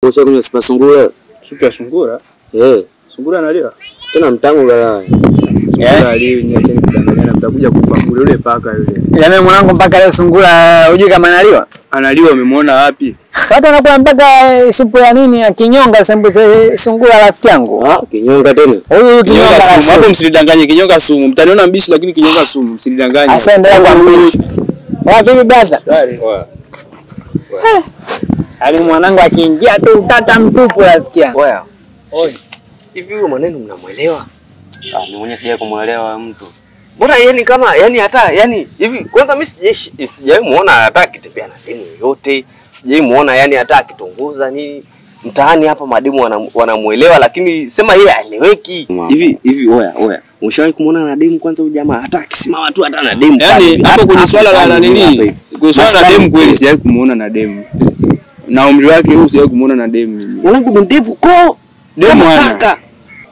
Ushakunywa supu ya sungura? Supu ya sungura? Eh. Sungura analiwa? Tena mtamu balaa. Sungura aliwi, niacheni kudanganyana, mtakuja kufa bure yule paka yule. Yaani mwanangu mpaka leo sungura hujui kama analiwa? Analiwa, umemwona wapi? Sasa anakula mpaka supu ya nini ya kinyonga sembuse sungura rafiki yangu. Ah, kinyonga tena. Huyu kinyonga sumu. Hapo msidanganye, kinyonga sumu. Mtaniona mbishi lakini kinyonga sumu, msidanganye. Sasa endelea kwa mbishi. Wapi vipi brother? Yaani mwanangu akiingia tu utata mtupu rafiki yangu. Oya. Oi. Hivi huyo maneno mnamuelewa? Ah, mimi mwenyewe sijawahi kumuelewa mtu. Mbona yeye ni kama yani hata yani hivi kwanza mimi sijawahi muona hata akitembea na demu yoyote. Sijawahi muona yani hata akitongoza nini. Mtaani hapa mademu wanamuelewa lakini sema yeye haeleweki. Hivi hivi oya oya. Ushawahi kumuona na demu kwanza huyu jamaa hata akisimama tu hata na demu. Yaani hapo kwenye swala la nini? Kwenye swala la demu kweli sijawahi kumuona na demu. Na umri wake huu sijawahi kumuona na demu. Mwanangu ndevu ko demu ana.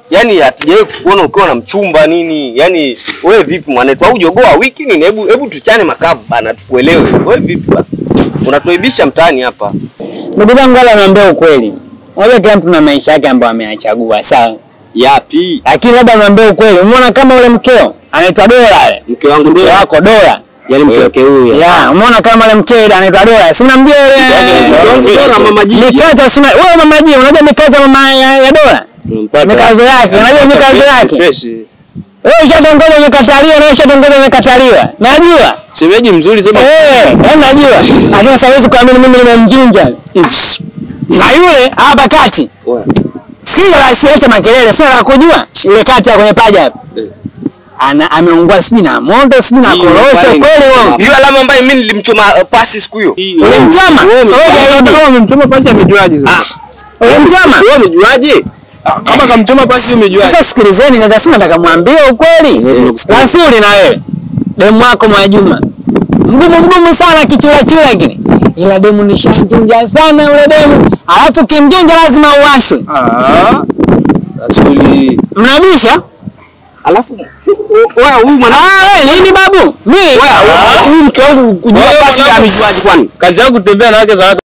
Yaani hatujawahi kuona ukiwa na mchumba nini? Yaani wewe vipi mwanetu au jogoa wiki nini? Hebu hebu tuchane makavu bana tukuelewe. Wewe vipi bana? Unatuibisha mtaani hapa. Ndugu zangu wala naambia ukweli. Unajua kila mtu na maisha yake ambayo ameyachagua, sawa? Yapi? Lakini labda niambie ukweli. Umeona kama ule mkeo anaitwa Dora yule. Mke wangu Dora. Wako Dora. Yaani mke wake huyu. Ya, umeona kama ule mkeo anaitwa Dora. Si unamjua yule? Mke wangu Dora mama G. Mikazo si wewe mama G, unajua mikazo mama ya Dora? Mikazo yake, unajua mikazo yake. Wewe ushatongoza umekataliwa na ushatongoza umekataliwa. Najua. Shemeji mzuri sema. Eh, najua. Lakini siwezi kuamini mimi nimemjunja. Na yule hapa kati. Sio la asiache makelele, sio la kujua. Yule kati ya kwenye paja hapa. Ana ameungua sijui na moto, sijui na korosho kweli wewe. Hiyo alama ambayo mimi nilimchoma pasi siku hiyo. Ulimchoma? Wewe umemchoma pasi amejuaje sasa? Ulimchoma? Wewe umejuaje? Kama kamchoma pasi umejuaje? Sasa sikilizeni, nataka nataka mwambie ukweli. Rasuli na wewe. Demu wako Mwajuma. Mgumu mgumu sana kichula chula kile. Ila demu ni shanjunja sana yule demu. Alafu kimjunja lazima uwashwe. Ah. Rasuli. Mnabisha? Alafu wewe huyu mwana nini babu? Mimi wewe huyu mke wangu kujua pasi amejuaje kwani? Kazi yangu kutembea na wake za watu.